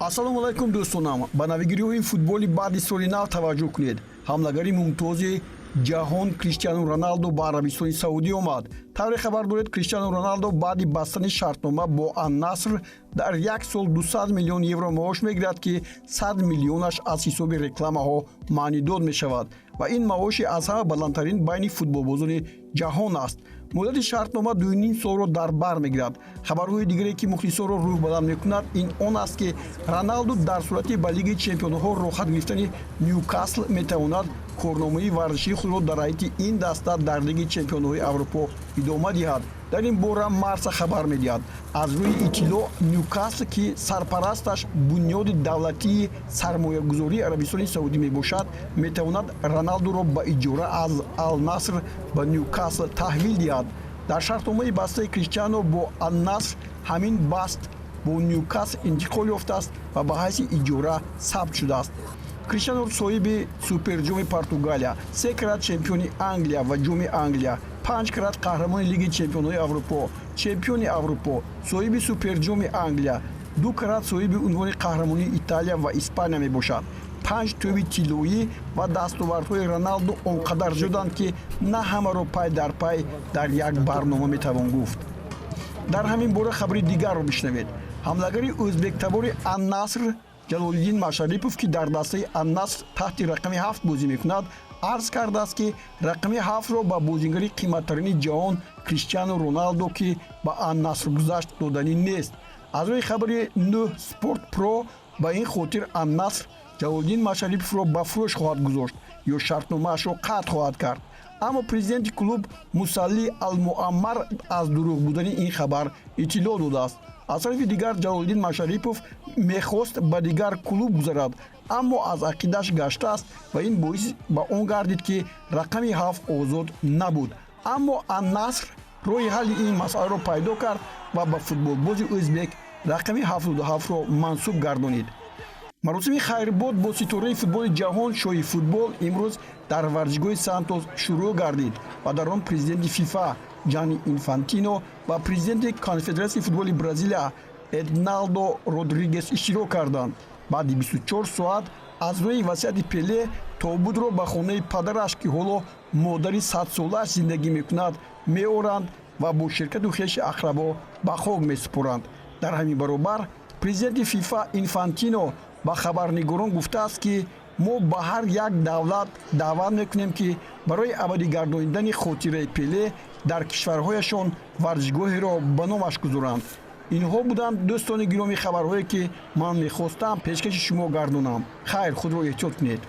Ассалому алайкум, дӯстонам. Ба навигириҳои футболи баъди соли нав таваҷҷӯҳ кунед. Ҳамлагари мумтози ҷаҳон Криштиану Роналдо ба Арабистони Саудӣ омад. Тавре хабар доред, Криштиану Роналдо баъди бастани шартнома бо Аннаср дар як сол 200 миллион евро маош мегирад, ки 100 миллионаш аз ҳисоби рекламаҳо маънидод мешавад ва ин маоши аз ҳама баландтарин байни футболбозони ҷаҳон аст. Муҳлати шартнома 2,5 солро дар бар мегирад. Хабарҳои дигаре, ки мухлисонро рӯҳбаланд мекунад, ин он аст, ки Роналду дар сурати ба Лигаи чемпионҳо роҳхат гирифтани Нюкасл метавонад корномаи варзишии худро дар ҳайати ин даста дар Лигаи чемпионҳои Аврупо идома диҳад. Дар ин бора Марса хабар медиҳад. Аз рӯи иттилоъ, Нюкасл, ки сарпарасташ бунёди давлатии сармоягузории Арабистони Саудӣ мебошад, метавонад Роналдуро ба иҷора аз Алнаср ба Нюкасл таҳвил диҳад. Дар шартномаи бастаи Криштиано бо Алнаср ҳамин баст бо Нюкасл интиқол ёфтааст ва ба ҳайси иҷора сабт шудааст. Криштиано соҳиби Суперҷоми Португалия, се карат чемпиони Англия ва Ҷоми Англия, панҷ карат қаҳрамони Лигаи чемпионҳои Аврупо, чемпиони Аврупо, соҳиби Суперҷоми Англия, ду карат соҳиби унвони қаҳрамонии Италия ва Испания мебошад. Панҷ тӯби тиллоӣ ва дастовардҳои Роналду он қадар зиёданд, ки на ҳамаро пай дар пай дар як барнома метавон гуфт. Дар ҳамин бора хабари дигарро бишнавед. Ҳамлагари ӯзбектабори Аннаср Ҷалолиддин Машарипов, ки дар дастаи Аннаср таҳти рақами 7 бозӣ мекунад, арз кардааст, ки рақами 7-ро ба бозигари қиматтарини ҷаҳон Криштиану Роналдо, ки ба Аннаср гузашт, доданӣ нест. Аз рӯи хабари 9 Спорт Про, ба ин хотир Аннаср Ҷалолиддин Машариповро ба фурӯш хоҳад гузошт ё шартномаашро қатъ хоҳад кард. Аммо президенти клуб Мусалли Алмуаммар аз дурӯғ будани ин хабар иттилоъ додааст. Аз тарафи дигар, Ҷалолиддин Машарипов мехост ба дигар клуб гузарад, аммо аз ақидааш гаштааст ва ин боис ба он гардид, ки рақами 7 озод набуд. Аммо Аннаср роҳи ҳалли ин масъаларо пайдо кард ва ба футболбози ӯзбек рақами 77-ро мансуб гардонид. Маросими хайрбод бо ситораи футболи ҷаҳон, шоҳи футбол, имрӯз дар варзишгоҳи Сантос шурӯъ гардид ва дар он президенти ФИФА Ҷанни Инфантино ва президенти Конфедератсияи футболи Бразилия Эдналдо Родригес иштирок карданд. Баъди 24 соат аз рӯи васияти Пеле тобутро ба хонаи падараш, ки ҳоло модари 100-солааш зиндагӣ мекунад, меоранд ва бо ширкату хеши ақрабо ба хок месупоранд. Дар ҳамин баробар президенти ФИФА Инфантино ба хабарнигорон гуфтааст, ки мо ба ҳар як давлат даъват мекунем, ки барои абадӣ гардонидани хотираи Пеле дар кишварҳояшон варзишгоҳеро ба номаш гузоранд. Инҳо буданд, дӯстони гиромӣ, хабарҳое, ки ман мехостам пешкаши шумо гардонам. Хайр, худро эҳтиёт кунед.